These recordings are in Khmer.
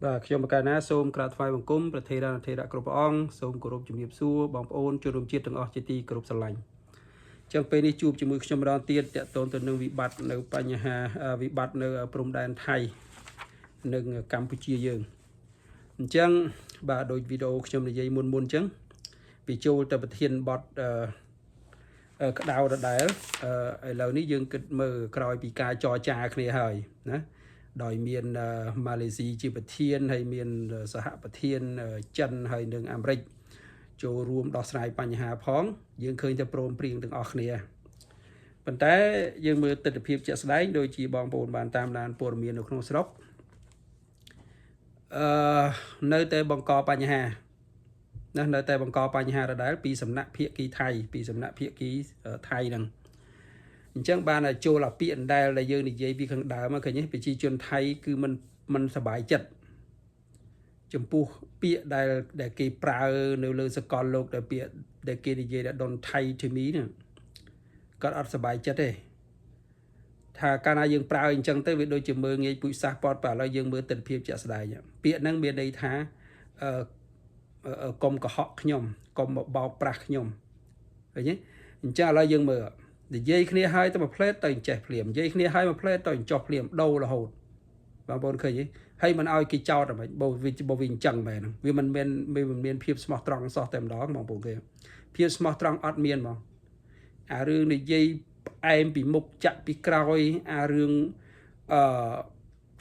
បាទខ្ញុំបកណាសូមក្រាបថ្វាយបង្គំព្រះថេរានុថេរៈគ្រប់ព្រះអង្គសូមគោរពជំរាបសួរបងប្អូនជនរួមជាតិទាំងអស់ជាទីគោរពស្រឡាញ់ចឹងពេលនេះជួបជាមួយខ្ញុំម្ដងទៀតតកតូនទៅនឹងវិបត្តិនៅបញ្ហាវិបត្តិនៅព្រំដែនថៃនិងកម្ពុជាយើងអញ្ចឹងបាទដូចវីដេអូខ្ញុំនិយាយមុនមុនអញ្ចឹងពីចូលទៅប្រធានបទអឺក្តៅដដែលឥឡូវនេះយើងគិតមើលក្រោយពីការចរចាគ្នាហើយណាដោយមានម៉ាឡេស៊ីជាប្រធានហើយមានសហប្រធានចិនហើយនិងអាមេរិកចូលរួមដោះស្រាយបញ្ហាផងយើងឃើញតែព្រមព្រៀងទាំងអស់គ្នាប៉ុន្តែយើងមើលទស្សនវិជ្ជាជាក់ស្ដែងដូចជាបងប្អូនបានតាមដានព័ត៌មាននៅក្នុងស្រុកអឺនៅតែបង្កបញ្ហាណានៅតែបង្កបញ្ហាដដែលពីសំណាក់ភាគីថៃពីសំណាក់ភាគីថៃហ្នឹងអញ្ចឹងបានតែចូលអាពាក្យអណ្ដែលដែលយើងនិយាយពីខាងដើមឃើញទេប្រជាជនថៃគឺមិនមិនសប្បាយចិត្តចំពោះពាក្យដែលដែលគេប្រើនៅលើសកលលោកដែលពាក្យដែលគេនិយាយថា "Don't Thai to me" ហ្នឹងគាត់អត់សប្បាយចិត្តទេថាកាលណាយើងប្រើអញ្ចឹងទៅវាដូចជាមើលងាយពូជសាសន៍ពតបើឥឡូវយើងមើលទិដ្ឋភាពជាក់ស្ដែងពាក្យហ្នឹងមានន័យថាអឺកុំកុហកខ្ញុំកុំមកបោកប្រាស់ខ្ញុំឃើញទេអញ្ចឹងឥឡូវយើងមើលនិយាយគ្នាហើយទៅមួយផ្លេតទៅអញ្ចេះភ្លាមនិយាយគ្នាហើយមួយផ្លេតទៅអញ្ចោះភ្លាមដូររហូតបងប្អូនឃើញទេហើយមិនឲ្យគេចោតហ្មងបើវាបើវាអញ្ចឹងមែនវាមិនមែនវាមិនមានភាពស្មោះត្រង់សោះតែម្ដងបងប្អូនគេភាពស្មោះត្រង់អត់មានហ្មងអារឿងនិយាយផ្អែមពីមុខចាក់ពីក្រោយអារឿងអឺ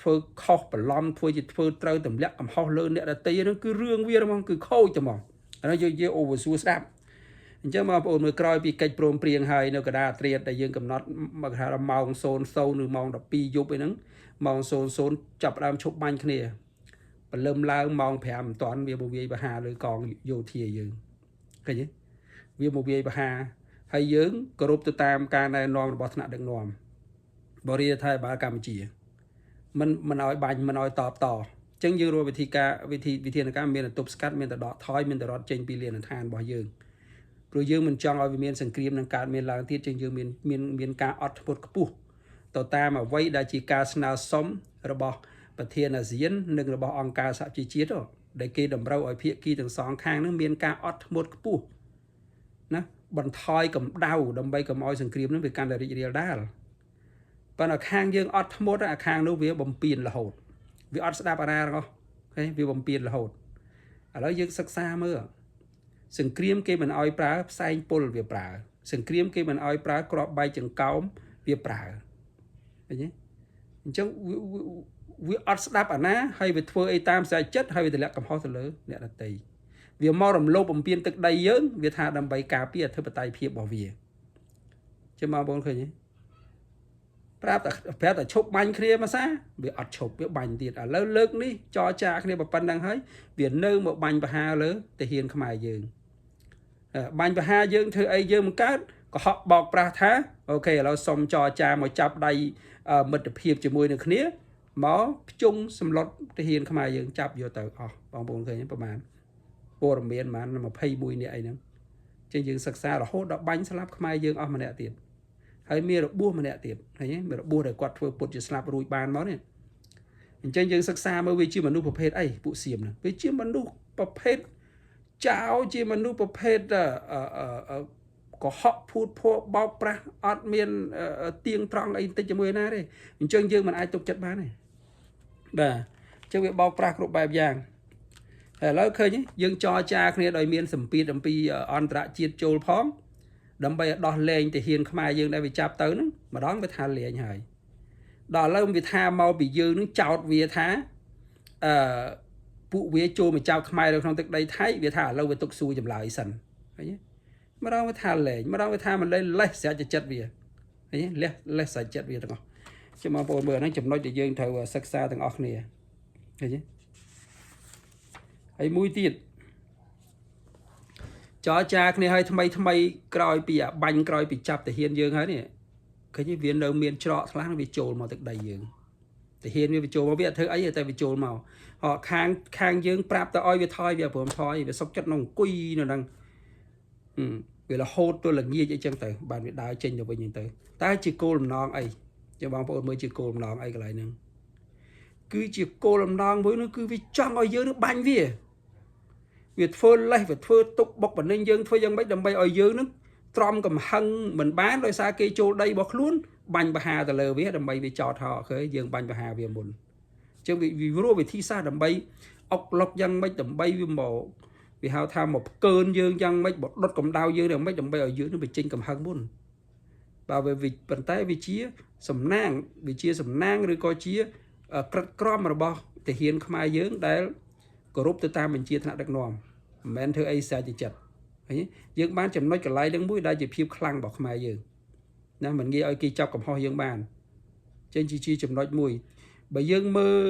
ធ្វើខុសបន្លំធ្វើជាធ្វើត្រូវទម្លាក់កំហុសលើអ្នកដទៃហ្នឹងគឺរឿងវាហ្មងគឺខូចតែហ្មងអានោះយើងនិយាយអូវសួរស្ដាប់អញ្ចឹងបងប្អូនមើលក្រោយពីកិច្ចព្រមព្រៀងហើយនៅកណ្ដាលអត្រាដែលយើងកំណត់មកថាម៉ោង00ឬម៉ោង12យប់អីហ្នឹងម៉ោង00ចាប់ដើមឈប់បាញ់គ្នាព្រលឹមឡើងម៉ោង5មិនតាន់វាមកវាយបហាលើកងយោធាយើងឃើញទេវាមកវាយបហាហើយយើងគោរពទៅតាមការណែនាំរបស់ថ្នាក់ដឹកនាំបរិយាថៃបាលកម្ពុជាមិនមិនឲ្យបាញ់មិនឲ្យតបតអញ្ចឹងយើងរកវិធីការវិធីវិធានការមានតែទប់ស្កាត់មានតែដកថយមានតែរត់ចេញពីលានឋានរបស់យើងព្រោះយើងមិនចង់ឲ្យវាមានសង្គ្រាមនឹងកើតមានឡើងទៀតចឹងយើងមានមានមានការអត់ធ្មត់ខ្ពស់ទៅតាមអ្វីដែលជាការស្នើសុំរបស់ប្រធានអាស៊ាននិងរបស់អង្គការសហជីវជាតិដែលគេតម្រូវឲ្យភាគីទាំងសងខាងនឹងមានការអត់ធ្មត់ខ្ពស់ណាបន្ថយកម្ដៅដើម្បីកុំឲ្យសង្គ្រាមនឹងវាកាន់តែរីករាលដាលប៉ុន្តែខាងយើងអត់ធ្មត់អាខាងនោះវាបំពេញរហូតវាអត់ស្ដាប់អាណាទាំងអស់OK វាបំពេញរហូតឥឡូវយើងសិក្សាមើលសង្គ្រាមគេមិនអោយប្រើផ្សែងពុលវាប្រើសង្គ្រាមគេមិនអោយប្រើគ្រាប់បែកចង្កោមវាប្រើឃើញទេអញ្ចឹងវាអត់ស្ដាប់អាណាហើយវាធ្វើអីតាមស្រេចចិត្តហើយវាទម្លាក់កំហុសទៅលើអ្នកដទៃវាមករំលោភបំពានទឹកដីយើងវាថាដើម្បីការពារអធិបតេយ្យភាពរបស់វាចាំបងប្អូនឃើញទេប្រាប់តែប្រាប់តែឈប់បាញ់គ្នាមកសាវាអត់ឈប់វាបាញ់ទៀតឥឡូវលើកនេះចរចាគ្នាប៉ុណ្្នឹងហើយវានៅមកបាញ់ប្រហារលើទាហានខ្មែរយើងបាញ់ប្រហារយើងធ្វើអីយើងមិនកើតកុហកបោកប្រាស់ថាOK ឥឡូវសុំចរចាមកចាប់ដៃមិត្តភាពជាមួយនឹងគ្នាមកភ្ជុងសម្លុតទាហានខ្មែរយើងចាប់យកទៅអស់បងប្អូនឃើញប្រហែលព័ត៌មានប្រហែល21នាក់អីហ្នឹងចឹងយើងសិក្សារហូតដល់បាញ់ស្លាប់ខ្មែរយើងអស់ម្នាក់ទៀតហើយមានរបួសម្នាក់ទៀតឃើញទេមានរបួសដែលគាត់ធ្វើពុតជាស្លាប់រួចបានមកនេះអញ្ចឹងយើងសិក្សាមើលវាជាមនុស្សប្រភេទអីពួកសៀមហ្នឹងវាជាមនុស្សប្រភេទចៅជាមនុស្សប្រភេទអឺកុហកភូតភរបោកប្រាស់អត់មានទៀងត្រង់អីបន្តិចជាមួយណាទេអញ្ចឹងយើងមិនអាចទុកចិត្តបានទេបាទអញ្ចឹងវាបោកប្រាស់គ្រប់បែបយ៉ាងហើយឥឡូវឃើញយើងចរចាគ្នាដោយមានសម្ពាធអំពីអន្តរជាតិចូលផងដើម្បីឲ្យដោះលែងទាហានខ្មែរយើងដែលវាចាប់ទៅហ្នឹងម្ដងវាថាលែងហើយដល់ឥឡូវវាថាមកពីយើងនឹងចោតវាថាអឺពួកវាចូលមកចោតខ្មែរនៅក្នុងទឹកដីថៃវាថាឥឡូវវាទុកសួរចម្លើយសិនឃើញទេម្ដងវាថាលែងម្ដងវាថាមិនលែងលេះស្រេចចិត្តវាឃើញទេលេះលេះស្រេចចិត្តវាទាំងអស់ចាំបងប្អូនមើលហ្នឹងចំណុចដែលយើងត្រូវសិក្សាទាំងអស់គ្នាឃើញទេហើយមួយទៀតចរចាគ្នាឲ្យថ្មីថ្មីក្រោយពីអាបាញ់ក្រោយពីចាប់ទាហានយើងហើយនេះឃើញវានៅមានច្រកខ្លះវាចូលមកទឹកដីយើងទាហានវាចូលមកវាអត់ធ្វើអីតែវាចូលមកហកខាងខាងយើងប្រាប់ទៅឲ្យវាថយវាព្រមថយវាសុកចិត្តក្នុងអង្គុយនៅហ្នឹងវារហូតទៅល្ងាចអីចឹងទៅបានវាដើរចេញទៅវិញចឹងទៅតែជាគោលបំណងអីចាំបងប្អូនមើលជាគោលបំណងអីកន្លែងហ្នឹង គឺជាគោលបំណងមួយនោះគឺវាចង់ឲ្យយើងនឹងបាញ់វាវាធ្វើលេសវាធ្វើទុកបុកបណ្ដេញយើងធ្វើយ៉ាងម៉េចដើម្បីឲ្យយើងនឹងទ្រាំកំហឹងមិនបានដោយសារគេចូលដីរបស់ខ្លួនបាញ់បហាទៅលើវាដើម្បីវាចោតថោឃើញយើងបាញ់បហាវាមុនអញ្ចឹងវារកវិធីសាស្ត្រដើម្បីអុកលុកយ៉ាងម៉េចដើម្បីវាមកវាហៅថាមកផ្កើនយើងយ៉ាងម៉េចមកដុតកម្ដៅយើងយ៉ាងម៉េចដើម្បីឲ្យយើងនឹងបញ្ចេញកំហឹងមុនបាទវាប៉ុន្តែវាជាសំណាងវាជាសំណាងឬក៏ជាក្រិតក្រមរបស់ទាហានខ្មែរយើងដែលគោរពទៅតាមបញ្ជាថ្នាក់ដឹកនាំមិនមែនធ្វើអីស្រេចតែចិត្តឃើញយើងបានចំណុចកន្លែងនឹងមួយដែលជាភាពខ្លាំងរបស់ខ្មែរយើងណាមិនងាយឲ្យគេចាប់កំហុសយើងបានចេញជាចំណុចមួយបើយើងមើល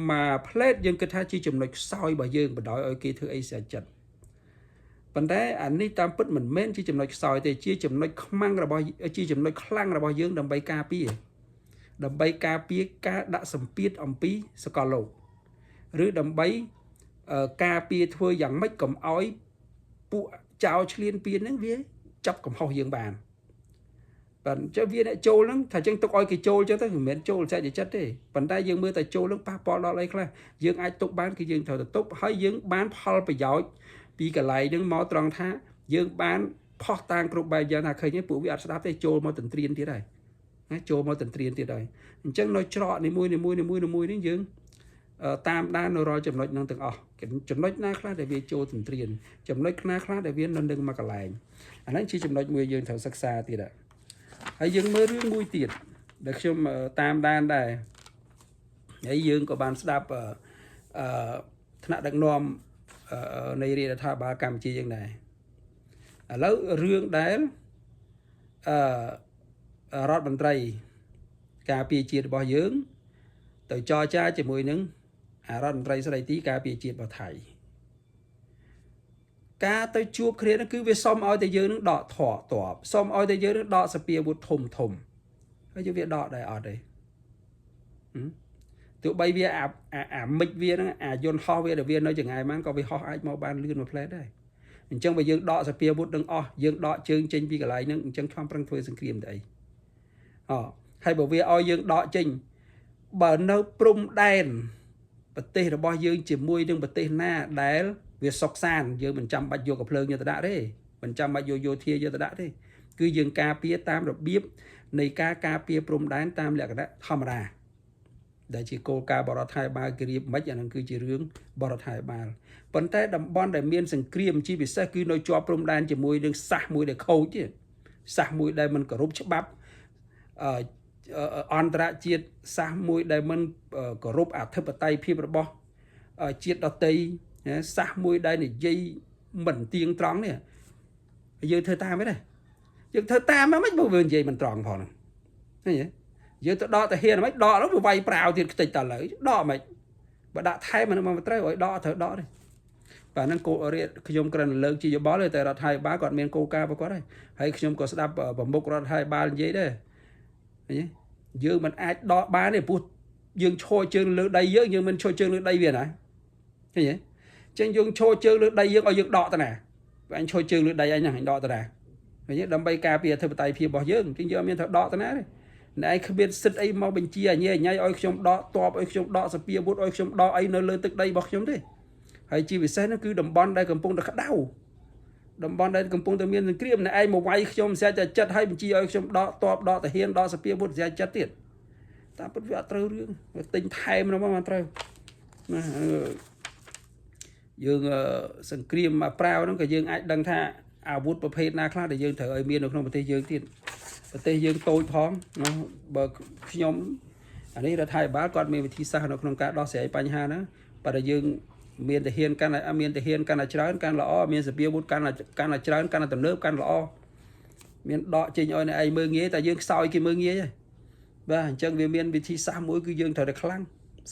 មួយផ្លេតយើងគិតថាជាចំណុចខ្សោយរបស់យើងបណ្ដោយឲ្យគេធ្វើអីស្រេចចិត្តប៉ុន្តែអានេះតាមពិតមិនមែនជាចំណុចខ្សោយទេជាចំណុចខ្លាំងរបស់ជាចំណុចខ្លាំងរបស់យើងដើម្បីការពារដើម្បីការពារការដាក់សម្ពាធអំពីសកលលោកឬដើម្បីការពារធ្វើយ៉ាងម៉េចកុំឲ្យពួកចោលឆ្លៀនពៀនហ្នឹងវាចាប់កំហុសយើងបានបាទអញ្ចឹងវាអ្នកចូលហ្នឹងថាអញ្ចឹងទុកឲ្យគេចូលអញ្ចឹងទៅមិនមែនចូលចាច់ចិត្តទេប៉ុន្តែយើងមើលតែចូលហ្នឹងប៉ះពាល់ដល់អីខ្លះយើងអាចទុកបានគឺយើងត្រូវទៅទុកហើយយើងបានផលប្រយោជន៍ពីកន្លែងហ្នឹងមកត្រង់ថាយើងបានផោះតាងគ្រប់បែបយ៉ាងថាឃើញទេពួកវាអត់ស្ដាប់ទេចូលមកទន្ទ្រានទៀតហើយណាចូលមកទន្ទ្រានទៀតហើយអញ្ចឹងនៅច្រកនីមួយនីមួយនីមួយនីមួយនេះយើងតាមដាននៅរាល់ចំណុចហ្នឹងទាំងអស់ចំណុចណាខ្លះដែលវាចូលទន្ទ្រានចំណុចណាខ្លះដែលវានៅនឹងមកកន្លែងអាហ្នឹងជាចំណុចមួយយើងត្រូវសិក្សាទៀតហើយយើងមើលរឿងមួយទៀតដែលខ្ញុំតាមដានដែរហើយយើងក៏បានស្ដាប់អឺថ្នាក់ដឹកនាំនៃរាជរដ្ឋាភិបាលកម្ពុជាយើងដែរឥឡូវរឿងដែលអឺរដ្ឋមន្ត្រីការពារជាតិរបស់យើង ទៅចរចាជាមួយនឹងអារដ្ឋមន្ត្រីស្ដីទីការពារជាតិរបស់ថៃការទៅជួបគ្នានោះគឺវាសុំឲ្យតែយើងនឹងដកថកតបសុំឲ្យតែយើងនឹងដកសពាវុធធំធំហើយយើងវាដកដែរអត់ទេទោះបីវាអាអាមិចវាហ្នឹងអាយន្តហោះវាដែលវានៅចង្ងាយបានក៏វាហោះអាចមកបានលឿនមួយផ្លែដែរអញ្ចឹងបើយើងដកសពាវុធនឹងអស់យើងដកជើងចេញពីកន្លែងហ្នឹងអញ្ចឹងខំប្រឹងធ្វើសង្គ្រាមទៅអីអហើយបើវាឲ្យយើងដកចេញបើនៅព្រំដែនប្រទេសរបស់យើងជាមួយនឹងប្រទេសណាដែលវាសុកសានយើងមិនចាំបាច់យកកំភ្លើងយកទៅដាក់ទេមិនចាំបាច់យកយោធាយកទៅដាក់ទេគឺយើងការពារតាមរបៀបនៃការការពារព្រំដែនតាមលក្ខណៈធម្មតាដែលជាគោលការណ៍បរដ្ឋាភិបាលគេរៀបមិនអានឹងគឺជារឿងបរដ្ឋាភិបាលប៉ុន្តែតំបន់ដែលមានសង្គ្រាមជាពិសេសគឺនៅជាប់ព្រំដែនជាមួយនឹងសាសមួយដែលខូចទៀតសាសមួយដែលមិនគោរពច្បាប់អឺអន្តរជាតិសាសមួយដែលមិនគោរពអធិបតេយ្យភាពរបស់ជាតិដតីសាសមួយដែលនិយាយមិនទៀងត្រង់នេះយើងធ្វើតាមទេយើងធ្វើតាមមិនបើវានិយាយមិនត្រង់ផងហ្នឹងឃើញទេយើងទៅដកតាហ៊ានមិនដកនោះវាវាយប្រាវទៀតខ្ទេចតលើដកមិនបើដាក់ថែមអានឹងមកត្រូវឲ្យដកត្រូវដកទេបាទហ្នឹងគោលរាជខ្ញុំគ្រាន់តែលើកជាយោបល់ទេតែរដ្ឋាភិបាលគាត់មានគោលការណ៍របស់គាត់ហើយហើយខ្ញុំក៏ស្ដាប់ប្រមុខរដ្ឋាភិបាលនិយាយដែរឃើញទេយើងមិនអាចដកបានទេព្រោះយើងឈរជើងលើដីយើងយើងមិនឈរជើងលើដីវាណាឃើញទេចឹងយើងឈរជើងលើដីយើងឲ្យយើងដកទៅណាបើអញឈរជើងលើដីអញហ្នឹងអញដកទៅណាឃើញទេដើម្បីការពារអធិបតេយ្យភាពរបស់យើងចឹងយើងអត់មានត្រូវដកទៅណាទេអ្នកឯងគ្មានសិទ្ធអីមកបញ្ជាអញញ៉ៃឲ្យខ្ញុំដកតបឲ្យខ្ញុំដកសពាវុធឲ្យខ្ញុំដកអីនៅលើទឹកដីរបស់ខ្ញុំទេហើយជាពិសេសនោះគឺតំបន់ដែលកំពុងតែក្តៅតំបន់ដែលកំពុងតែមានសង្គ្រាមអ្នកឯងមកវាយខ្ញុំស្រាច់តែចិត្តឲ្យបញ្ជាឲ្យខ្ញុំដកតបដកតាហ៊ានដកសពាវុធស្រាច់ចិត្តទៀតតាមពិតវាអត់ត្រូវរឿងវាទិញថែមនោះមកត្រូវណាយើងសង្គ្រាមមកប្រាវហ្នឹងក៏យើងអាចដឹងថាអាវុធប្រភេទណាខ្លះដែលយើងត្រូវឲ្យមាននៅក្នុងប្រទេសយើងទៀតប្រទេសយើងតូចផងណាបើខ្ញុំអានេះរដ្ឋាភិបាលគាត់មានវិធីសាស្ត្រនៅក្នុងការដោះស្រាយបញ្ហាហ្នឹងបើតែយើងមានទាហានកាន់តែមានទាហានកាន់តែច្រើនកាន់ល្អមានសភាវុធកាន់តែកាន់តែច្រើនកាន់តែទំនើបកាន់ល្អមានដកចេញឲ្យអ្នកឯងមើលងាយតែយើងខ្សោយគេមើលងាយហើយបាទអញ្ចឹងវាមានវិធីសាស្ត្រមួយគឺយើងត្រូវតែខ្លាំង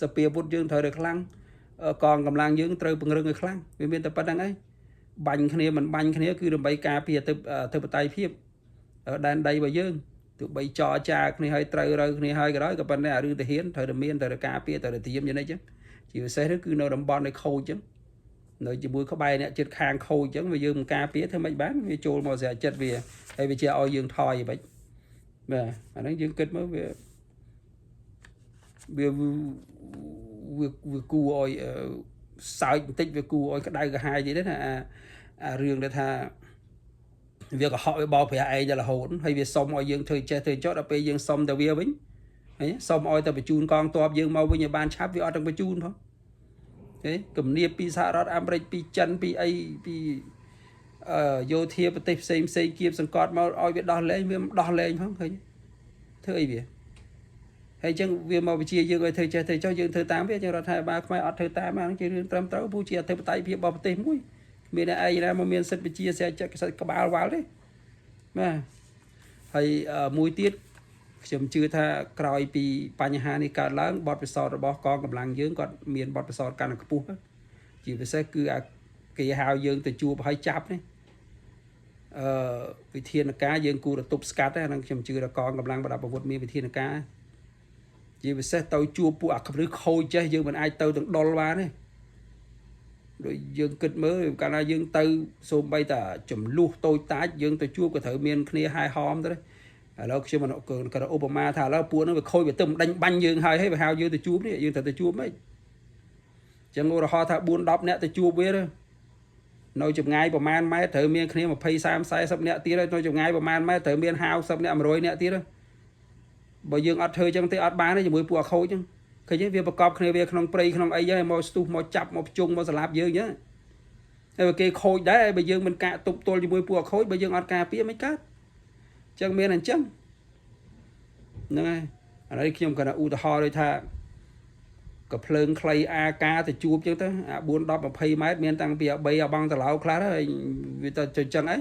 សភាវុធយើងត្រូវតែខ្លាំងកងកម្លាំងយើងត្រូវពង្រឹងឲ្យខ្លាំងវាមានតែប៉ុណ្្នឹងឯងបាញ់គ្នាមិនបាញ់គ្នាគឺដើម្បីការពារអធិបតេយ្យភាពដែនដីរបស់យើងទោះបីចរចាគ្នាឲ្យត្រូវរូវគ្នាហើយក៏ដោយក៏ប៉ុន្តែអារឿងទាហានត្រូវតែមានត្រូវតែការពារត្រូវតែត្រៀមយ៉ាងនេះចឹងជាពិសេសគឺនៅតំបន់ដែលខូចចឹងនៅជាមួយក្បែរអ្នកចិត្តខាងខូចចឹងវាយើងមិនការពារធ្វើម៉េចបានវាចូលមកស្រាចិត្តវាហើយវាជាឲ្យយើងថយហ្មងបាទអាហ្នឹងយើងគិតមើលវា វាវាវាគួរឲ្យសើចបន្តិចវាគួរឲ្យក្តៅក្រហាយទៀតណាអាអារឿងដែលថាវាកុហកវាបោកប្រាស់ឯងតែរហូតហើយវាសុំឲ្យយើងធ្វើចេះធ្វើចុះដល់ពេលយើងសុំទៅវាវិញហើយសុំឲ្យតែបញ្ជូនកងទ័ពយើងមកវិញឲ្យបានឆាប់វាអត់ទាំងបញ្ជូនផងទេគំនាបពីសហរដ្ឋអាមេរិកពីចិនពីអីពីអឺយោធាប្រទេសផ្សេងផ្សេងគៀបសង្កត់មកឲ្យវាដោះលែងវាមិនដោះលែងផងឃើញធ្វើអីវាហើយអញ្ចឹងវាមកវិជាយើងឲ្យធ្វើចេះធ្វើចុះយើងធ្វើតាមវាអញ្ចឹងរដ្ឋាភិបាលខ្មែរអត់ធ្វើតាមអាហ្នឹងជារឿងត្រឹមត្រូវព្រោះជាអធិបតេយ្យភាពរបស់ប្រទេសមួយមានតែឯងណាមកមានសិទ្ធិវិជាស្រេចចិត្តក្បាលវ៉ាល់ទេបាទហើយមួយទៀតខ្ញុំជឿថាក្រោយពីបញ្ហានេះកើតឡើងបទពិសោធន៍របស់កងកម្លាំងយើងគាត់មានបទពិសោធន៍កាន់តែខ្ពស់ជាពិសេសគឺអាគេហៅយើងទៅជួបហើយចាប់នេះអឺវិធានការយើងគួរតែទប់ស្កាត់ហ្នឹងខ្ញុំជឿថាកងកម្លាំងប្រដាប់អាវុធមានវិធានការជាពិសេសទៅជួបពួកអាគ្រឹះខូចចេះយើងមិនអាចទៅទាំងដុលបានទេដូចយើងគិតមើលកាលណាយើងទៅសូម្បីតែចំនួនតូចតាចយើងទៅជួបក៏ត្រូវមានគ្នាហែហមទៅឥឡូវខ្ញុំក៏ឧបមាថាឥឡូវពួកហ្នឹងវាខូចវាទៅមិនដេញបាញ់យើងហើយហើយវាហៅយើងទៅជួបនេះយើងត្រូវទៅជួបមិនចឹងឧទាហរណ៍ថា4 10នាក់ទៅជួបវាទៅនៅចម្ងាយប្រហែលម៉ែត្រត្រូវមានគ្នា20 30 40នាក់ទៀតហើយនៅចម្ងាយប្រហែលម៉ែត្រត្រូវមាន50នាក់100នាក់ទៀតបើយើងអត់ធ្វើចឹងទេអត់បានទេជាមួយពួកអាខូចចឹងឃើញទេវាប្រកបគ្នាវាក្នុងព្រៃក្នុងអីហ្នឹងមកស្ទុះមកចាប់មកភ្ជង់មកស្លាប់យើងចឹងហើយបើគេខូចដែរបើយើងមិនកាក់ទប់ទល់ជាមួយពួកអាខូចបើយើងអត់ការពារមិនកើតចឹងមានអញ្ចឹងហ្នឹងហើយឥឡូវខ្ញុំគាត់ថាឧទាហរណ៍ដូចថាកភ្លើងខ្លីអាការទៅជួបចឹងទៅអា4 10 20ម៉ែត្រមានតាំងពី3អាបងតឡៅខ្លះហើយវាទៅចឹងអី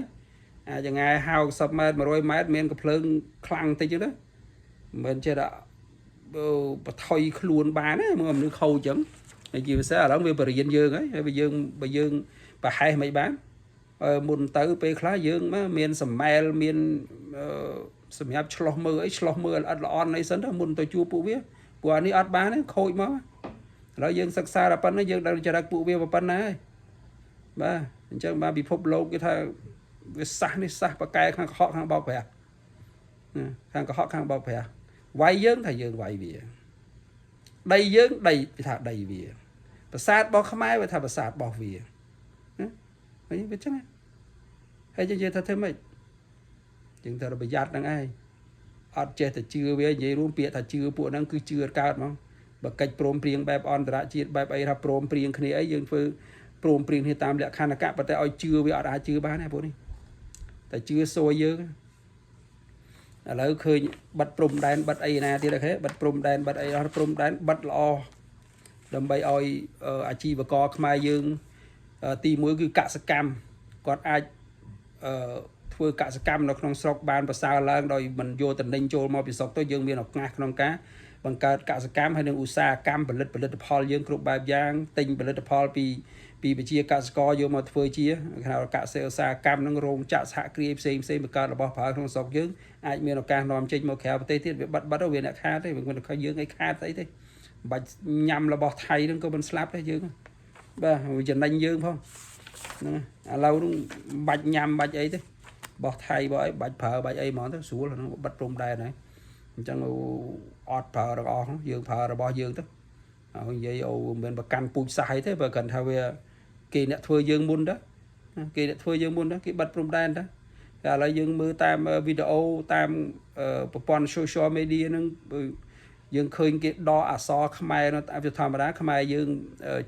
អាចង្ងាយ50ម៉ែត្រ100ម៉ែត្រមានកភ្លើងខ្លាំងតិចចឹងទៅមិនចេះតែបថុយខ្លួនបានទេមើលមនុស្សខូចចឹងហើយជាពិសេសឥឡូវវាបរៀនយើងហើយហើយបើយើងបើយើងប្រហែសមិនបានមុនទៅពេលខ្លះយើងមានសមែលមានសម្រាប់ឆ្លោះមើលអីឆ្លោះមើលល្អិតល្អន់អីសិនទៅមុនទៅជួបពួកវាពួកអានេះអត់បានទេខូចមកឥឡូវយើងសិក្សាដល់ប៉ុណ្ណេះយើងដឹងចរិតពួកវាប៉ុណ្ណាហើយបាទអញ្ចឹងបាទពិភពលោកគេថាវាសះនេះសះប្រកែខាងកុហកខាងបោកប្រាស់ខាងកុហកខាងបោកប្រាស់វាយយើងថាយើងវាយវាដីយើងដីគេថាដីវាប្រាសាទរបស់ខ្មែរវាថាប្រាសាទរបស់វាណាហើយវាចឹងហើយយើងនិយាយថាធ្វើម៉េចយើងត្រូវប្រយ័ត្នហ្នឹងឯងអត់ចេះតែជឿវានិយាយរួមពាក្យថាជឿពួកហ្នឹងគឺជឿកើតហ្មងបើកិច្ចព្រមព្រៀងបែបអន្តរជាតិបែបអីថាព្រមព្រៀងគ្នាអីយើងធ្វើព្រមព្រៀងគ្នាតាមលក្ខន្តិកៈប៉ុន្តែឲ្យជឿវាអត់អាចជឿបានទេពួកនេះតែជឿសួរយើងឥឡូវឃើញបិទព្រំដែនបិទអីណាទៀតអូខេបិទព្រំដែនបិទអីអស់ព្រំដែនបិទល្អដើម្បីឲ្យអាជីវករខ្មែរយើងទី1គឺកសកម្មគាត់អាចអឺធ្វើកសកម្មនៅក្នុងស្រុកបានប្រសើរឡើងដោយមិនយកតំណែងចូលមកពីស្រុកទៅយើងមានឱកាសក្នុងការបង្កើតកសកម្មហើយនឹងឧស្សាហកម្មផលិតផលិតផលយើងគ្រប់បែបយ៉ាងទិញផលិតផលពីពីប្រជាកសិករយកមកធ្វើជាគេហៅកសិឧស្សាហកម្មនឹងរោងចក្រសហគ្រាសផ្សេងផ្សេងបង្កើតរបស់ប្រើក្នុងស្រុកយើងអាចមានឱកាសនាំចេញមកក្រៅប្រទេសទៀតវាបាត់បាត់វាអ្នកខាតទេវាមិនខុសយើងអីខាតស្អីទេមិនបាច់ញ៉ាំរបស់ថៃនឹងក៏មិនស្លាប់ដែរយើងបាទវាចំណេញយើងផងហ្នឹងឥឡូវនោះបាច់ញ៉ាំបាច់អីទេរបស់ថៃរបស់អីបាច់ប្រើបាច់អីហ្មងទៅស្រួលហ្នឹងបិទព្រំដែនហើយអញ្ចឹងអត់ប្រើទាំងអស់យើងប្រើរបស់យើងទៅហើយនិយាយអូមិនប្រកាន់ពូជសាសអីទេបើគ្រាន់ថាវាគេអ្នកធ្វើយើងមុនទៅគេអ្នកធ្វើយើងមុនទៅគេបិទព្រំដែនទៅតែឥឡូវយើងមើលតាមវីដេអូតាមប្រព័ន្ធ social media ហ្នឹងយើងឃើញគេដកអក្សរខ្មែរនៅតាមធម្មតាខ្មែរយើង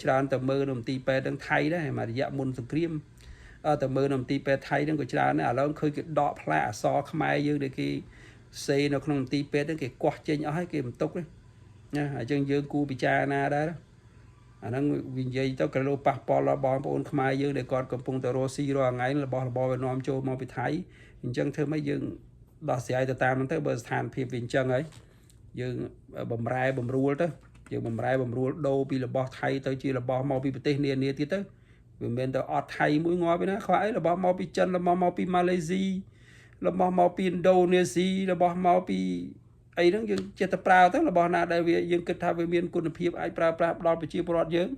ច្រើនតែមើលនៅមន្ទីរពេទ្យនឹងថៃដែរមួយរយៈមុនសង្គ្រាមតែមើលនៅមន្ទីរពេទ្យថៃហ្នឹងក៏ច្រើនដែរឥឡូវឃើញគេដកផ្លាកអក្សរខ្មែរយើងដែលគេសេនៅក្នុងមន្ទីរពេទ្យហ្នឹងគេកោះចេញអស់ហើយគេមិនទុកទេណាអញ្ចឹងយើងគួរពិចារណាដែរអាហ្នឹងវានិយាយទៅក៏លោកប៉ះពាល់ដល់បងប្អូនខ្មែរយើងដែលគាត់កំពុងតែរស់ស៊ីរាល់ថ្ងៃរបស់របរវានាំចូលមកពីថៃអញ្ចឹងធ្វើម៉េចយើងដោះស្រាយទៅតាមហ្នឹងទៅបើស្ថានភាពវាអញ្ចឹងហើយយើងបំរែបំរួលទៅយើងបំរែបំរួលដូរពីរបស់ថៃទៅជារបស់មកពីប្រទេសនានាទៀតទៅវាមិនមែនទៅអត់ថៃមួយងាប់ទេណាខ្វះអីរបស់មកពីចិនរបស់មកពីម៉ាឡេស៊ីរបស់មកពីឥណ្ឌូនេស៊ីរបស់មកពីអីហ្នឹងយើងចេះតែប្រើទៅរបស់ណាដែលវាយើងគិតថាវាមានគុណភាពអាចប្រើប្រាស់ដល់ប្រជាពលរដ្ឋយើង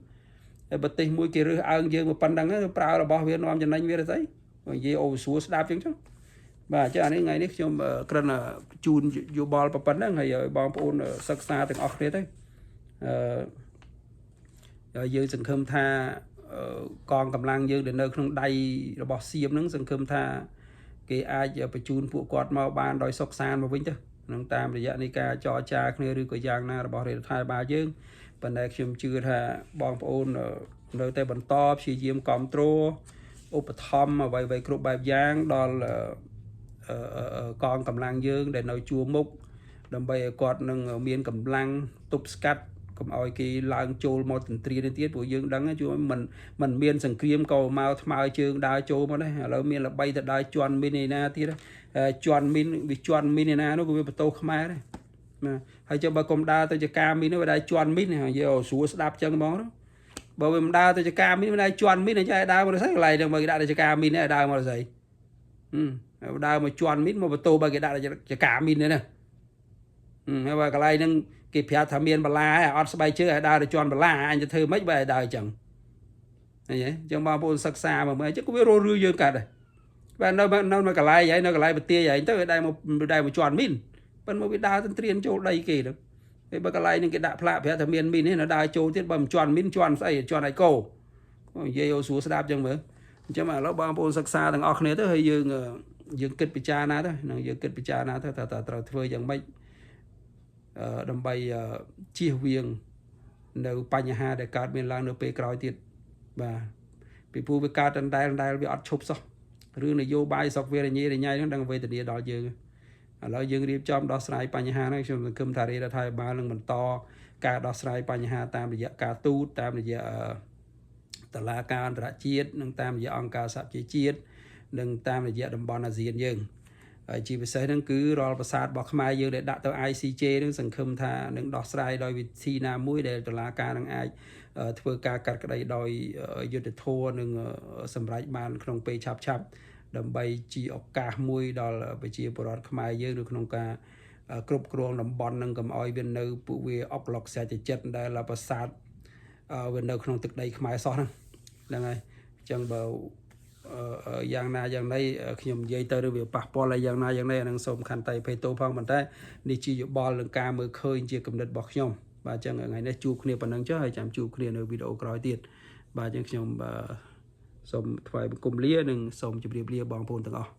ហើយប្រទេសមួយគេរើសអើងយើងមកប៉ុណ្្នឹងប្រើរបស់វានាំចំណេញវាទៅស្អីនិយាយអូស្រួលស្ដាប់ចឹងចុះបាទអញ្ចឹងអានេះថ្ងៃនេះខ្ញុំគ្រាន់តែជូនយោបល់ប៉ុណ្្នឹងហើយឲ្យបងប្អូនសិក្សាទាំងអស់គ្នាទៅ អឺយើងសង្ឃឹមថាកងកម្លាំងយើងដែលនៅក្នុងដៃរបស់សៀមហ្នឹងសង្ឃឹមថាគេអាចបញ្ជូនពួកគាត់មកបានដោយសុខសាន្តមកវិញទៅនឹងតាមរយៈនៃការចរចាគ្នាឬក៏យ៉ាងណារបស់រដ្ឋាភិបាលយើងប៉ុន្តែខ្ញុំជឿថាបងប្អូននៅតែបន្តព្យាយាមគ្រប់គ្រងឧបត្ថម្ភអ្វីៗគ្រប់បែបយ៉ាងដល់កងកម្លាំងយើងដែលនៅជួរមុខដើម្បីឲ្យគាត់នឹងមានកម្លាំងទប់ស្កាត់កុំឲ្យគេឡើងចូលមកទន្ទ្រាននេះទៀតព្រោះយើងដឹងជួមិនមិនមានសង្គ្រាមក៏មកថ្មើរជើងដើរចូលមកដែរឥឡូវមានល្បីទៅដើរជន់មីនឯណាទៀតជន់មីនវាជន់មីនឯណានោះក៏វាបន្ទោសខ្មែរដែរណាហើយចុះបើកុំដើរទៅជាការមីនវាដើរជន់មីននិយាយឲ្យស្រួលស្ដាប់ចឹងហ្មងបើវាមិនដើរទៅជាការមីនវាដើរជន់មីនអញ្ចឹងឲ្យដើរមកស្អីកន្លែងហ្នឹងបើគេដាក់ទៅជាការមីនឲ្យដើរមកស្អីដើរមកជន់មីនមកបន្ទោបើគេដាក់ជាការមីននេះណាហើយបើកន្លែងហ្នឹងគេប្រាប់ថាមានបលាហើយអត់ស្បែកជើងឲ្យដើរទៅជន់បលាអញទៅធ្វើម៉េចបើឲ្យដើរអញ្ចឹងឃើញទេអញ្ចឹងបងប្អូនសិក្សាមកមើលអញ្ចឹងក៏វារស់រឿយើងកាត់ដែរបាទនៅនៅមួយកន្លែងហើយនៅកន្លែងប្រទាយហើយទៅវាដើរមកដើរមកជន់មីនប៉ុន្តែមកវាដើរទន្ទ្រានចូលដីគេទៅហើយបើកន្លែងហ្នឹងគេដាក់ផ្លាកប្រាប់ថាមានមីននេះនៅដើរចូលទៀតបើមិនជន់មីនជន់ស្អីជន់ឲ្យកោនិយាយឲ្យស្រួលស្ដាប់អញ្ចឹងមើលអញ្ចឹងឥឡូវបងប្អូនសិក្សាទាំងអស់គ្នាទៅហើយយើងយើងគិតពិចារណាទៅនឹងយើងគិតពិចារណាទៅថាតើត្រូវធ្វើយ៉ាងម៉េចដើម្បីជៀសវាងនៅបញ្ហាដែលកើតមានឡើងនៅពេលក្រោយទៀតបាទពីព្រោះវាកើតដដែលដដែលវាអត់ឈប់សោះរឿងនយោបាយស្រុកវារញ៉េរញ៉ៃហ្នឹងដឹងវេទនាដល់យើងឥឡូវយើងរៀបចំដោះស្រាយបញ្ហាហ្នឹងខ្ញុំសង្ឃឹមថារដ្ឋាភិបាលនឹងបន្តការដោះស្រាយបញ្ហាតាមរយៈការទូតតាមរយៈតឡាការអន្តរជាតិនិងតាមរយៈអង្គការសហប្រជាជាតិនិងតាមរយៈតំបន់អាស៊ានយើងហើយជាពិសេសហ្នឹងគឺរាល់ប្រាសាទរបស់ខ្មែរយើងដែលដាក់ទៅ ICJ នឹងសង្ឃឹមថានឹងដោះស្រាយដោយវិធីណាមួយដែលតុលាការនឹងអាចធ្វើការកាត់ក្តីដោយយុត្តិធម៌និងសម្រេចបានក្នុងពេលឆាប់ៗដើម្បីជាឱកាសមួយដល់ប្រជាពលរដ្ឋខ្មែរយើងនៅក្នុងការគ្រប់គ្រងតំបន់នឹងកុំឲ្យវានៅពួកវាអុកឡុកស្រេចចិត្តដែលប្រាសាទវានៅក្នុងទឹកដីខ្មែរសោះហ្នឹងហ្នឹងហើយអញ្ចឹងបើយ៉ាងណាយ៉ាងណីខ្ញុំនិយាយទៅឬវាប៉ះពាល់អីយ៉ាងណាយ៉ាងណីអានឹងសូមខន្តីភេទោផងប៉ុន្តែនេះជាយោបល់នឹងការមើលឃើញជាគំនិតរបស់ខ្ញុំបាទអញ្ចឹងថ្ងៃនេះជួបគ្នាប៉ុណ្ណឹងចុះហើយចាំជួបគ្នានៅវីដេអូក្រោយទៀតបាទអញ្ចឹងខ្ញុំសូមថ្វាយបង្គំលានិងសូមជម្រាបលាបងប្អូនទាំងអស់។